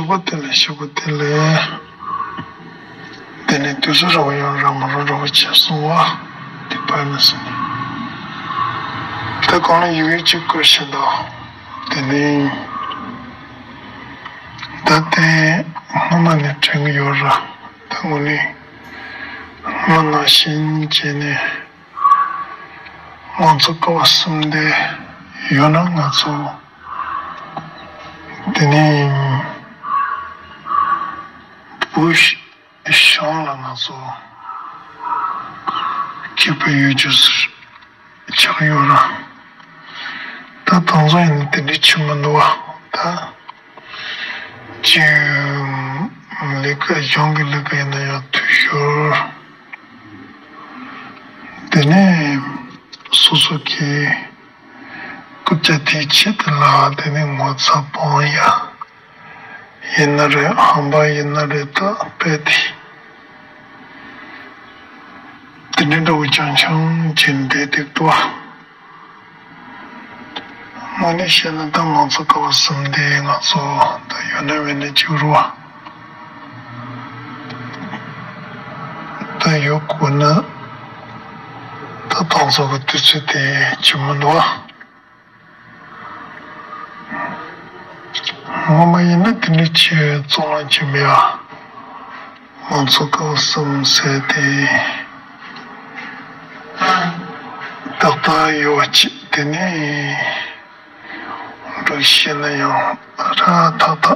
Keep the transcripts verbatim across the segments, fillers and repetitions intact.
ཞུ་བ་དེ་ལས་ཞུ་བ་དེ་ལས། དེ་ནས་དུས་ཚོད་རག་ཡོང་རག་མ་རག་རག་བྱས་སོང་བ། དེ་ཕར་ནས་སོང་། ད་གང་ལ་ཡུལ་ཡུལ་གཅིག་བསྐོར་བཞིན་དུ། དེ་ནས་ད་ལྟའི་སྔོན་མ་ནས་དྲན་གྱི་ཡོད་ར། ད་དངོས་གནས་སྔོན་ནང་བཞིན་བྱས་ནས་ང་ཚོ་ཀ་བ་གསུམ་དེ་ཡོད་ན། ང་ཚོ་དེ་ནས་བུ་ཞང་ལ་ང་ཚོ་སྐྱིད་པོ་ཡོད་རྒྱུ་ཟེར་ཆགས་ཡོད་ར། ད་དང་ཚོ་ཡིན་ན་དེ་འདྲའི་ཆེ་མི་འདུག་བ། ད་ཅི་ལས་ཀ་གཞུང་གི་ལས་ཀ་ཡིན་ན་ཡང་འཐུས་ཤོར། དེ་ནས་སོ་སོ་གི་རྐུབ་བཀྱག་དེའི་ཆེད་དུ་ལ་དེ་ནས་ངོ་ཚ་སྤོང་ཡ། ཡིན་ན་རེད། ཧམ་པ་ཡིན་ན་རེད། ད་དཔེ་དེ་དེ་འདྲའི་འདྲ་བོ་རྐྱང་རྐྱང་བྱས་ནས་བསྡད་འདུག་ཏོ། དངོས་གནས་བཤད་ན་ད་ང་ཚོ་ཀ་བ་གསུམ་དེ་ང་ཚོ་ད་ཡོད་ན་མེད་ན་གཅིག་རུ་བ། ད་ཡོད་དགོས་ན་ད་དང་ཚོ་གི་དུས་ཚོད་དེ་ཇི་མི་འདུག་བ། ངོ་མ་ཡིན་ན་དེ་འདྲའི་ཆེ་བཙོང་ལ་ཇི་མི་ཡ། ང་ཚོ་ཀ་བ་གསུམ་ཟེར་དེ་ཏག་ཏག་ཡོད་པ་ཅིག་དེ་ནས་འགྲོ་ཤེས་ན་ཡང་ར་ཏག་ཏག་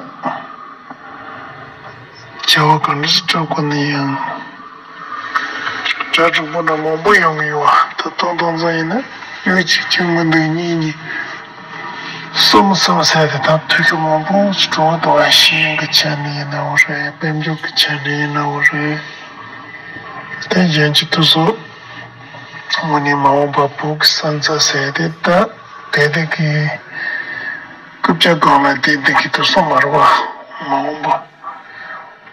བྱ་བ་ག་འདྲ་ཞིག་སྒྲུབ་དགོས་ན་ཡང་གྲ་སྒྲིག་པོ་འདྲ་མང་པོ་ཡོང་གི་ཡོད་པ། ད་དུང་དུང་ཚོ་ཡིན་ན་ཡོད་ཅིག་ཅིག་མི་འདུག་གཉིས་གཉིས། གསུམ་གསུམ་ཟེར་དེ་དང་ཐུགས་ཁུར་མང་པོ་ཞིག་འགྲོ་འདུག་བ། ཤེས་ཡོན་གྱི་ཆ་ནས་ཡིན་ནའང་རེད། དཔལ་འབྱོར་གྱི་ཆ་ནས་ཡིན་ནའང་རེད། དེ་གཞན་གྱི་དུས་སུ་དངོས་གནས་མ་འོངས་པ་བོད་ཀྱི་ས་མཚམས་ཟེར་དེ་ད་དེ་དེ་གི་རྐུབ་བཀྱག་སྒང་ལ་དེ་དེ་གི་དུས་སུ་མ་རེད་བ། མ་འོངས་པ་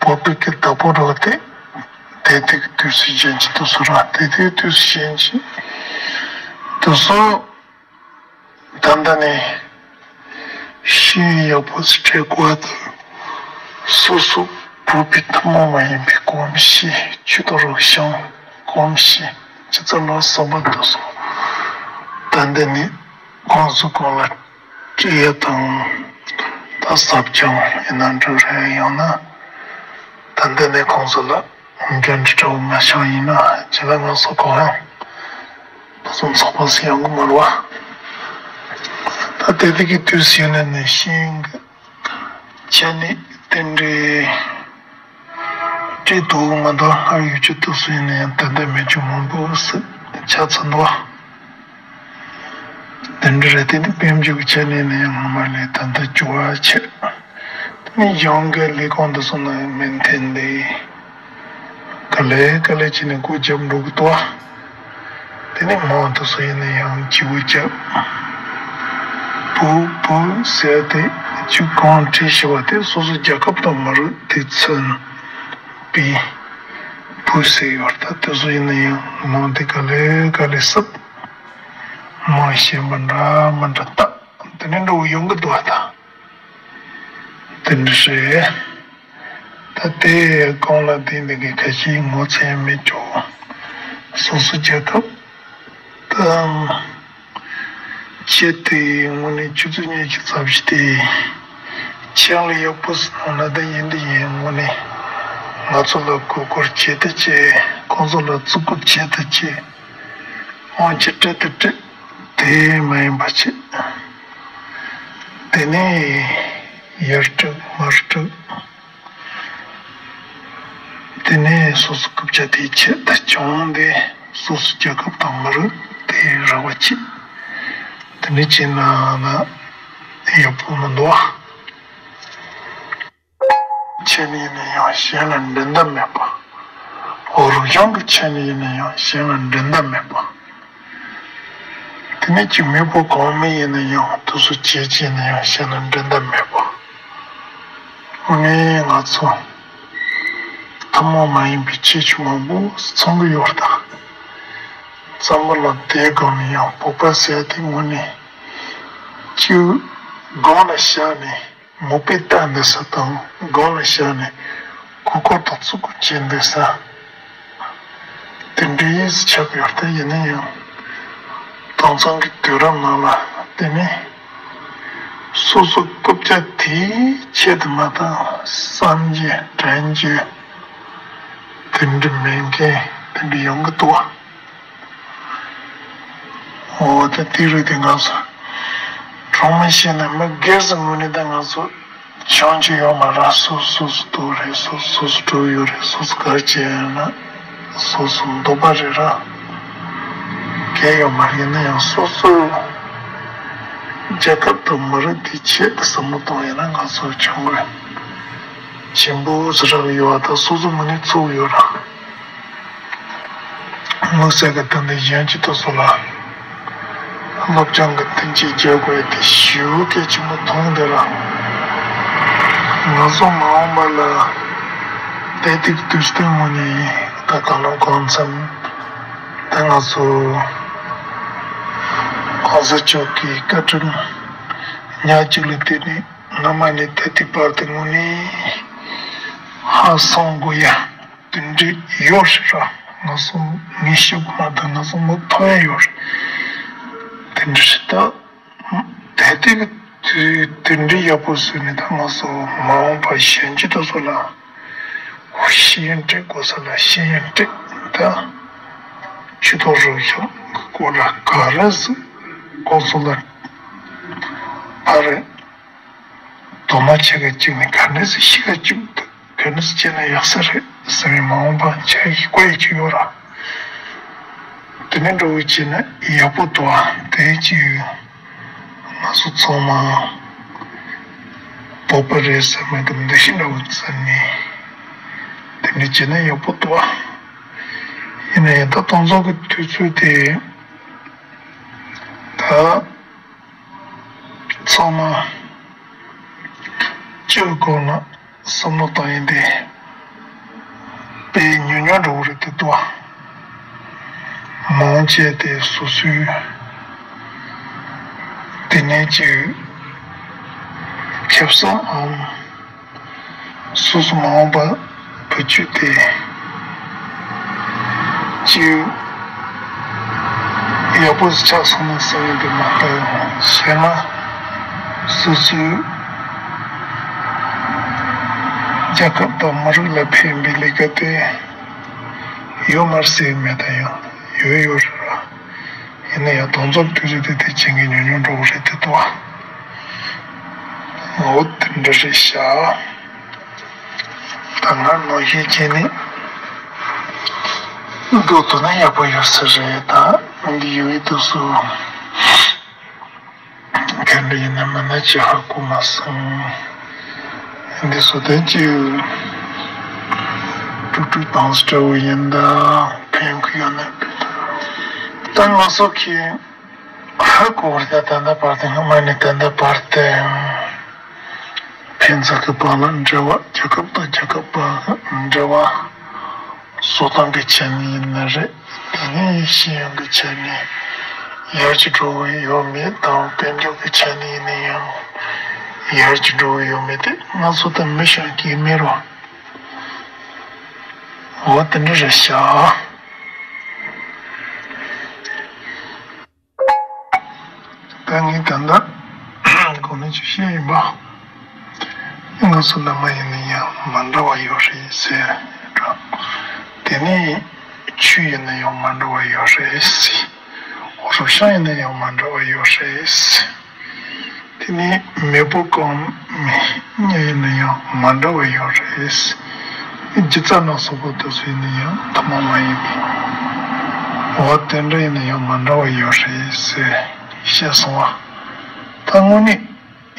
བོད་པའི་གི་བདག་པོ་རེད་བ། དེ་དེ་དེ་གི་དུས་སུ་གཞན་གྱི་དུས་སུ་ར། དེ་དེ་གི་དུས་སུ་གཞན་གྱི་དུས་སུ། ད་ལྟ་ནས་ཤེས་ཡོན་ཡག་པོ་ཞིག་སྤྲད་དགོས་པ་དང་། སོ་སོ་བོད་པའི་ཐུན་མོང་མ་ཡིན་པའི་གོམས་གཤིས། ཆོས་དང་རིག་གཞུང་། གོམས་གཤིས། སྤྱི་ཚོགས་ལ་བསམ་པ་དང་སོགས། ད་ལྟ་ནས་གོང་སུ་གོང་ལ་སྤྲད་ཡ་དང་། ད་ཟབ་སྦྱོང་ཡིན་ན་འགྲོ་རེ་ཡང་ན། ད་ལྟ་ནས་གོང་སུ་ལ་འགན་འཁྲི་འདྲ་བོ་མ་བཞག་ཡིན་ན། ཇི་ལྟར་ང་ཚོ་གོ་ཧང་ད་སོང་ཚོགས་པ་སུ་ཡོང་གི་མ་རེད་བ། ད་དེ་དེ་གི་དུས་སུ་ཡིན་ན་ནས་ཤེས་ཡོན་གྱི་ཆ་ནས་དེ་འདྲའི་སྤྲད་འདུག་མ་གཏོགས། སྔར་ཡོད་ཀྱི་དུས་སུ་ཡིན་ན་ཡང་ད་ལྟ་མེད་རྒྱུ་མང་པོ་ཞིག་ཆགས་ཚར་འདུག་བ། དེ་འདྲ་རེད། དེ་ནི་དཔལ་འབྱོར་གྱི་ཆ་ནས་ནི་ཡང་སྔོན་མ་ལས་ད་ལྟ་འགྱུར་བ་ཆེ། དེ་ནི་གཞུང་གི་ལས་ཁུངས་དུ་སོང་ན་མི་མཐུན་ཏེ། ག་ལེ་ག་ལེ་བྱས་ནས་སྒོ་བརྒྱབ་འགྲོ་གི་འདུག་བ། དེ་ནི་མང་དུ་སོང་ཡིན་ན་ཡང་སྐྱིད་པོ་བརྒྱབ། བུ་བུ་ཟེར་དེ་ཅིག་གང་བྲིས་ཤི་བ་དེ་སོ་སོ་རྒྱལ་ཁབ་དང་མི་རིགས་དེ་མཚོན་པའི་བུ་ཟེར་ཡོད། ད་དེ་ཚོ་ཡིན་ན་ཡང་ནང་དེ་ག་ལེ་ག་ལེ་སྲབ། མ་ཤེས་པ་འདྲ་མི་འདྲ་ད་དེ་ནས་འགྲོ་ཡོང་གི་འདུག་བ། ད་དེ་འདྲ་རེད། ད་དེ་གང་ལ་དེ་འདི་གི་ཁ་ཤས་ངོ་ཚ་ཡང་མེད་ཀྱོག་སོ་སོ་རྒྱལ་ཁབ་དང་ཆེད་དུ་དངོས་གནས་ཆུ་ཚོད་ཉི་ཤུ་རྩ་བཞི་དེ་ཆེད་ལ་ཡག་པོ་སོང་ན་ད་ཡིན་འདི་ཡིན། དངོས་གནས་ང་ཚོ་ལ་གུས་བཀུར་བྱེད་དུ་བྱེད། ཁོང་ཚོ་ལ་བརྩི་བཀུར་བྱེད་དུ་བྱེད། དབང་ཆ་སྤྲད་དུ་སྤྲད། དེ་མ་ཡིན་པ་བྱེད། དེ་ནས་ཡར་དཀྲུག་མར་དཀྲུག་དེ་ནས་སོ་སོ་རྐུབ་བཀྱག་དེའི་ཆེད་དུ་བྱུང་སྟེ། སོ་སོ་རྒྱལ་ཁབ་དང་མི་རིགས་དེ་རེ་བ་བྱེད། དེ་འདྲ་བྱས་ན་ན་ཡག་པོ་མི་འདུག་བ། ཆེད་ནས་ཡིན་ན་ཡང་གཞན་ལ་འགྲན་ཟླ་མེད་པ། འོ་རིག་གཞུང་གི་ཆེད་ནས་ཡིན་ན་ཡང་གཞན་ལ་འགྲན་ཟླ་མེད་པ། དེ་ནས་ཀྱི་མེས་པོ་གང་མི་ཡིན་ན་ཡང་དུས་སུ་བྱེད་ཀྱི་ཡིན་ན་ཡང་གཞན་ལ་འགྲན་ཟླ་མེད་པ། དངོས་གནས་ང་ཚོ་ཐུན་མོང་མ་ཡིན་པའི་ཁྱད་ཆོས་མང་པོ་ཚང་གི་ཡོད་ད། བསམ་བློ་དེ་སྒང་ནས་ཡང་བོད་པ་ཟེར་དེ་དངོས་གནས་སྤྱི་སྒང་ལ་བཞག་ནས། ངོ་དཔེ་ལྟ་འདི་ས་དང་སྒང་ལ་བཞག་ནས་གུས་བཀུར་དང་བརྩི་བཀུར་བྱེད་འདི་ས། དེ་འདྲའི་ཡིད་ཆེས་ཡོད་དེ། ཡིན་ན་ཡང་དེང་སང་གི་དུས་རབས་ནང་ལ་དེ་ནི་སོ་སོ་རྐུབ་བཀྱག་དེའི་ཆེད་དུ་མ་གཏོགས་བསམ་རྒྱུ་དྲན་རྒྱུ་དེ་འདྲ་མེད་མཁན་དེ་འདྲ་ཡོང་གི་འདུག་བ། འོ་ད་དེ་རིགས་དེ་ང་ཚོ་གྲོང་མི་ཤེས་ན་མི་སྒེར་སུ་ངོས་ནས་ད་ང་ཚོ་བྱང་ཆུབ་ཡོད་མ་རེད། སོ་སོ་སོ་སོ་འདུག་རེད། སོ་སོ་སོ་སོ་འགྲོ་ཡོད་རེད། སོ་སོ་ག་རེ་བྱས་ཡོད་ན་སོ་སོ་འདོད་པ་རེད་ར། གལ་ཡོད་མ་རེད། ཡིན་ན་ཡང་སོ་སོ་རྒྱལ་ཁབ་དང་མི་རིགས་དེ་ཆེད་དུ་བསམ་བློ་གཏོང་ཡོད་ན་ང་ཚོ་བྱུང་དགོས། ཆེན་པོ་ཟེར་ར་ཡོད་པ་ད་སོ་སོ་ངོས་ནས་ཚུགས་ཡོད་ར། དམིགས་བསལ་གྱི་ད་ལྟ་གཞོན་སྐྱེས་དེ་ཚོ་ལ་སློབ་སྦྱོང་གི་མཐུན་རྐྱེན་སྦྱར་དགོས་དེ་ཞེ་པོ་གལ་ཆེན་པོ་མཐོང་འདི་ར། ང་ཚོ་མ་འོངས་པ་ལ་བདེ་སྡུག་དུས་སྟོན་ངོས་ནས་ད་གང་ལ་གང་འཚམ་ད་ང་ཚོ་གོང་ས་མཆོག་གི་བཀའ་དྲིན་ཉག་གཅིག་ལ་བརྟེན་ནས་སྔ་མ་ནས་ད་ལྟའི་བར་དུ་ངོས་ནས་ཧ་སང་དགོས་ཡ། དེ་འདྲ་ཡོད་རེད་ར། ང་ཚོ་ངེས་ཤེས་མ་གཏོགས་ང་ཚོ་མི་ཐོབ་ཡ་ཡོད་རེད། དེ་འདྲ་རེད་ད། ད་ལྟའི་དུས་དེ་འདྲ་ཡག་པོ་བཟོས་ནས་ད་ང་ཚོ་མ་འོངས་པ་གཞོན་སྐྱེས་དེ་ཚོ་ལ་ཤེས་ཡོན་སྤྲད་དགོས་ས་ལ་ཤེས་ཡོན་སྤྲད་ད། ཆོས་ཐོག་རོགས་ཤོག་གི་སྐོར་ལ་ག་རེ་ཟེར་ཁོང་ཚོ་ལ་ཕར་དོ་སྣང་བྱེད་ག་བཅུག་ནས་ག་འདྲས་སེ་ཤི་ག་བཅུག་འདུག་ག་འདྲས་སེ་བྱས་ན་ཡག་ས་རེད་ཟེར་བའི་མ་འོངས་པ་ཆ་ཡི་བཀོད་ཡི་ཅིག་ཡོད་ར། དེ་ནས་འགྲོ་བའི་བྱས་ན་ཡག་པོ་འདུག་ཨ། དེ་ཅིག་ང་ཚོ་ཚང་མ་བོད་པ་རེད་ཟེར་མི་འདུག་འདི་ཤི་འདྲ་བོ་བཙལ་ནས་དེ་འདྲ་བྱས་ན་ཡག་པོ་འདུག་ཨ། ཡིན་ན་ཡང་ད་དེང་སང་གི་དུས་ཚོད་དེ་ད། ཚང་མ་སྤྱི་སྒོ་ནས་བསམ་བློ་བཏང་ཡིན་ཏེ། དཔེ་ཉུང་ཉུང་འགྲོ་གི་རེད་དེ་ལྟོས། མང་ཆེ་དེ་སོ་སོའི་དེ་ནས་ཀྱི་ཁེ་བཟང་ཨང་། སོ་སོ་མ་འོངས་པ་བུ་ཆུ་དེ་ཅིག་ཡག་པོ་ཆགས་སོང་ན་བསམ་ཡོད་དེ་མ་གཏོགས་གཞན་ན་སོ་སོའི་རྒྱལ་ཁབ་དང་མི་རིགས་ལ་ཕན་པའི་ལས་ཀ་དེ་ཡོད་མ་རེད་ཟེར་མེད་ད་ཡང་ཡོད་ཡོད་རེད། ཡིན་ན་ཡང་གདོང་འཛོམས་དུས་ཚོད་དེ་དེ་བྱེད་མཁན་ཉུང་ཉུང་འགྲོ་གི་རེད་དེ་ལྟོས། འོ་དེ་འདྲ་རེད་ཤག་ད་ང་ནོར་ཤས་ཀྱིས་ནི་འགྲོ་ཐུབ་ན་ཡག་པོ་ཡོད་ས་རེད། ད་འདི་ཡོད་ཡོད་དུས་སུ་ག་འདྲ་ཡིན་ན་མིན་ན་ཅི་ཧ་གོ་མ་སོང་། འདི་སུ་དོན་གྱི་ཀྲུག་ཀྲུག་དང་སྤྲོ་བོ་ཡིན་ད་ཕན་གི་ཡོད་ན་ད་ང་ཚོ་གི་ཧ་གོ་བར་ད་ད་ལྟ་བར་དུ་སྔ་མ་ནས་ད་ལྟ་བར་དུ་ཕན་ཚུན་གྱི་བར་ལ་འབྲེལ་བ། རྒྱལ་ཁབ་དང་རྒྱལ་ཁབ་བར་འབྲེལ་བ་སོ་ཐམ་གྱི་ཆ་ནས་ཡིན་ན་རེད། དེ་ནས་ཤེས་ཡོན་གྱི་ཆ་ནས་ཡར་གྱི་འགྲོ་གི་ཡོད་མེད་དང་དཔལ་འབྱོར་གྱི་ཆ་ནས་ཡིན་ན་ཡང་ཡར་གྱི་འགྲོ་གི་ཡོད་མེད་དེ་ང་ཚོ་ད་མི་ཤེས་ཀྱི་མེད་རོ། འོ་དེ་འདྲ་རེད་ཤག་ད་ངས་ད་ལྟ་གོང་ནས་ཅིག་བཤད་ཡིན་པ། ང་ཚོ་བླ་མ་ཡིན་ན་ཡང་མ་འདྲ་བ་ཡོད་རེད་ཟེར་འགྲོ། དེ་ནས་ཆོས་ཡིན་ན་ཡང་མ་འདྲ་བ་ཡོད་རེད་ཟེར། རུ་ཤང་ཡིན་ན་ཡང་མ་འདྲ་བ་ཡོད་རེད་ཟེར། དེ་ནས་མེས་པོ་གང་མི་ཡིན་ན་ཡང་མ་འདྲ་བ་ཡོད་རེད། སྒྱུ་རྩལ་ལ་སོགས་པ་དེ་ཚོ་ཡིན་ན་ཡང་ཐུན་མོང་མ་ཡིན་པའི་འོ་དེ་འདྲ་ཡིན་ན་ཡང་མ་འདྲ་བ་ཡོད་རེད་ཟེར་བཤད་སོང་བ། ད་དངོས་གནས་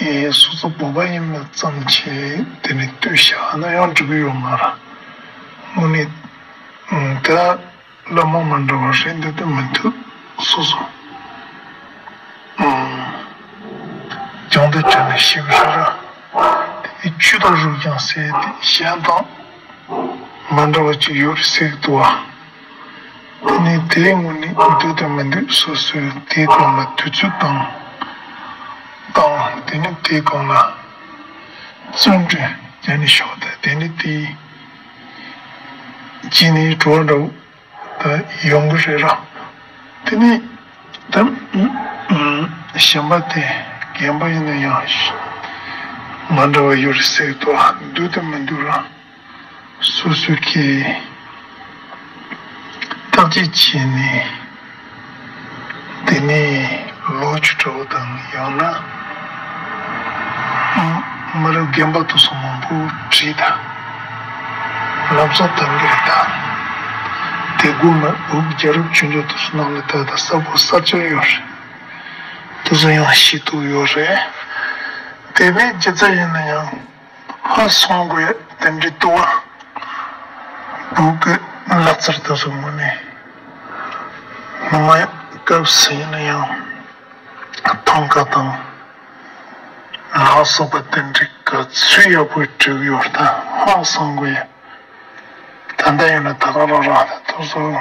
ཨེ་སོ་སོ་བོད་པ་ཡིན་མིན་ཙམ་གྱིས་དེ་ནས་ལྟོས་བཞག་ན་ཡང་འགྲིག་གི་ཡོད་མ་རེད། དངོས་གནས་ད། བླ་མ་མ་འདྲ་བ་རེད་འདི་ལྟ་མི་འདུག་སོ་སོ། ཨང་། སྦྱོང་བརྡར་བྱས་ནས་ཤེས་དགོས་ཤག་ར། དེ་ནི་ཆོས་དང་རིགས་ཀྱང་ཟེར་ཏེ་གཞན་དང་མ་འདྲ་བ་ཅིག་ཡོད་རེད་ཟེར་གི་འདུག་བ། དེ་ནི་དེའི་ངོས་ནས་འདུག་དང་མི་འདུག་སོ་སོས་དེའི་སྒང་ལ་དུས་ཚོད་བཏང་། བཏང་། དེ་ནི་དེའི་སྒང་ལ། བརྩོན་འགྲུས་བརྒྱབ་ནས་ཤོག་ད། དེ་ནི་དེ་ཅི་ནས་གྲོགས་འདྲ་བོ་ད་ཡོང་གི་རེད་ར། དེ་ནི་ད་གཞན་པ་དེ་རྒན་པ་ཡིན་ན་ཡང་མ་འདྲ་བ་ཡོད་རེད་ཟེར་གི་འདུག་འདུག་དང་མི་འདུག་ར། སོ་སོ་གིས་བརྟག་དཔྱད་བྱས་ནས། དེ་ནས་ལོ་བཅུ་ཕྲག་དང་ཡང་ན་མི་རབས་རྒན་པ་དེ་ཚོ་མང་པོ་བྲིས་དང་ལབ་གསོག་བཏང་གི་རེད་ད། དེ་དགོས་མ་འོག་རྒྱལ་རབས་ཆོས་འབྱུང་དེ་ཚོ་ནང་ལ་ད་ལྟ་གསལ་པོ་གསལ་རྐྱང་ཡོད་རེད། དེ་ཚོ་ཡང་ཤེས་ཐུབ་ཡོད་རེད། དེ་བས་སྒྱུ་རྩལ་ཡིན་ན་ཡང་། ཧ་སང་དགོས་དེ་འདྲའི་ལྟོ་བ། བོད་ཀྱི་ལག་རྩལ་དེ་ཚོ་ངོས་ནས་སྔོན་མ་སྐབས་སུ་ཡིན་ན་ཡང་ཐང་ག་དང་ལ་སོགས་པ་དེ་འདྲའི་ག་ཚོད་ཡག་པོ་བྲིས་ཡོད་ད། ཧ་སང་དགོས། ད་ལྟ་ཡིན་ན་ད་ག་རང་རང་དེ་ཚོ།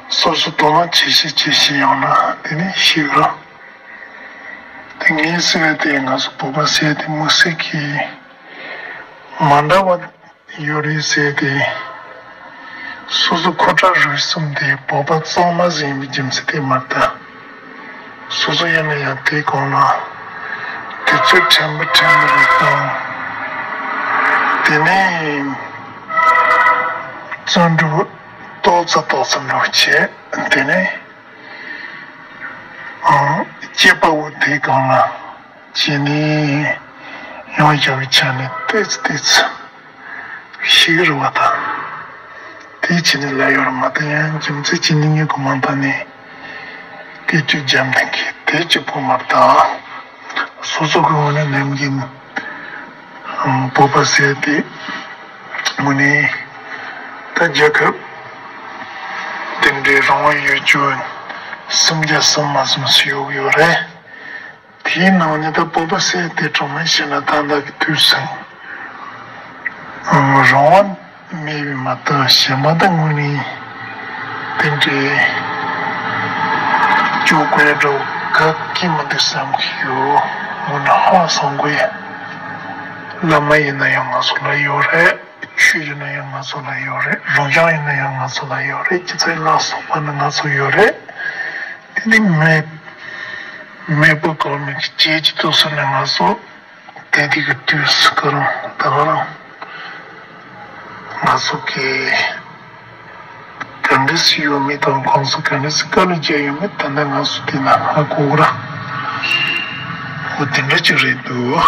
སོ་སོ་དོ་སྣང་ཆེ་ཤས་ཆེ་ཤས་ཡོང་ན་དེ་ནི་ཤེས་རོགས། དེ་ངས་ཟེར་བ་དེ་ང་ཚོ་བོད་པ་ཟེར་དེ་དམིགས་བསལ་གྱི་མ་འདྲ་བ་ཡོད་རེད་ཟེར་དེ། སོ་སོ་ཁོ་ཁྲག་རུས་གསུམ་དེ་བོད་པ་གཙང་མ་ཟིན་པའི་རྒྱུ་མཚན་དེ་མ་རེད་ད། སོ་སོ་ཡིན་ན་ཡང་དེ་གོང་ན་དུས་ཚོད་ཕྲན་བུ་ཕྲན་བུ་རེད་དང་། དེ་ནས་བརྩོན་འགྲུས་ཏོག་ཙམ་ཏོག་ཙམ་འགྲོ་བྱས། དེ་ནས་ཨང་སྐྱེས་པ་བོ་དེ་གང་ལ་བྱས་ནས་ཡང་བསྐྱར་བའི་ཆ་ནས་ཏོག་ཙམ་ཏོག་ཙམ་ཤེས་ཀྱི་རེད་བ་དང་། དེ་བྱས་ནས་ལ་ཡོད་རེད་མ་གཏོགས་ཡང་རྒྱུ་མཚན་ཅི་ནས་ངས་གོ་མ་ད་ནས་སྐད་ཆ་རྒྱབ་མཁན་གྱི་དེ་གཅིག་པོ་མ་རེད་ད། སོ་སོ་གི་ངོས་ནས་ནམ་རྒྱུན་བོད་པ་ཟེར་དེ་དངོས་གནས་ད་རྒྱལ་ཁབ་དེ་འདྲའི་རང་དབང་ཡོད་རྒྱུ་སུམ་བརྒྱ་སུམ་མ་སུམ་སུ་ཡོད་ཡོད་རེད། དེའི་ནང་ནས་ད་བོད་པ་ཟེར་དེ་དྲང་མོ་བཤད་ན་ད་ལྟ་གི་དུས་སུ་རང་དབང་མེད་པའི་མ་གཏོགས་གཞན་པ་ད་དངོས་གནས་དེ་འདྲའི་སྐྱོ་དགོས་འགྲོ་ག་གི་མི་འདུག་བསམ་གྱི་ཡོད། དངོས་གནས་ཧང་སང་དགོས། བླ་མ་ཡིན་ན་ཡང་ང་ཚོ་ལ་ཡོད་རེད། ཆོས་ཡིན་ན་ཡང་ང་ཚོ་ལ་ཡོད་རེད། རང་སྦྱོང་ཡིན་ན་ཡང་ང་ཚོ་ལ་ཡོད་རེད། སྒྱུ་རྩལ་ལ་སོགས་པ་ནི་ང་ཚོ་ཡོད་རེད། དེ་ནི་མེད་མེད་པ་གང་མེད་ཀྱི་སྐྱེས་ཀྱི་དུས་སུ་ནི་ང་ཚོ་དེ་དུས་ཀྱི་དུས་སུ་ག་རང་ད་ག་རང་ང་ཚོ་གི་ག་འདྲ་ཞིག་ཡོད་མེད་དང་ཁོང་ཚོ་ག་འདྲ་ཞིག་དཀའ་ལས་བརྒྱབ་ཡོད་མེད་ད་ལྟ་ང་ཚོ་དེ་ན་ཧ་གོ་གི་ར། འོ་དེ་འདྲ་ཅིག་རེད་འདུག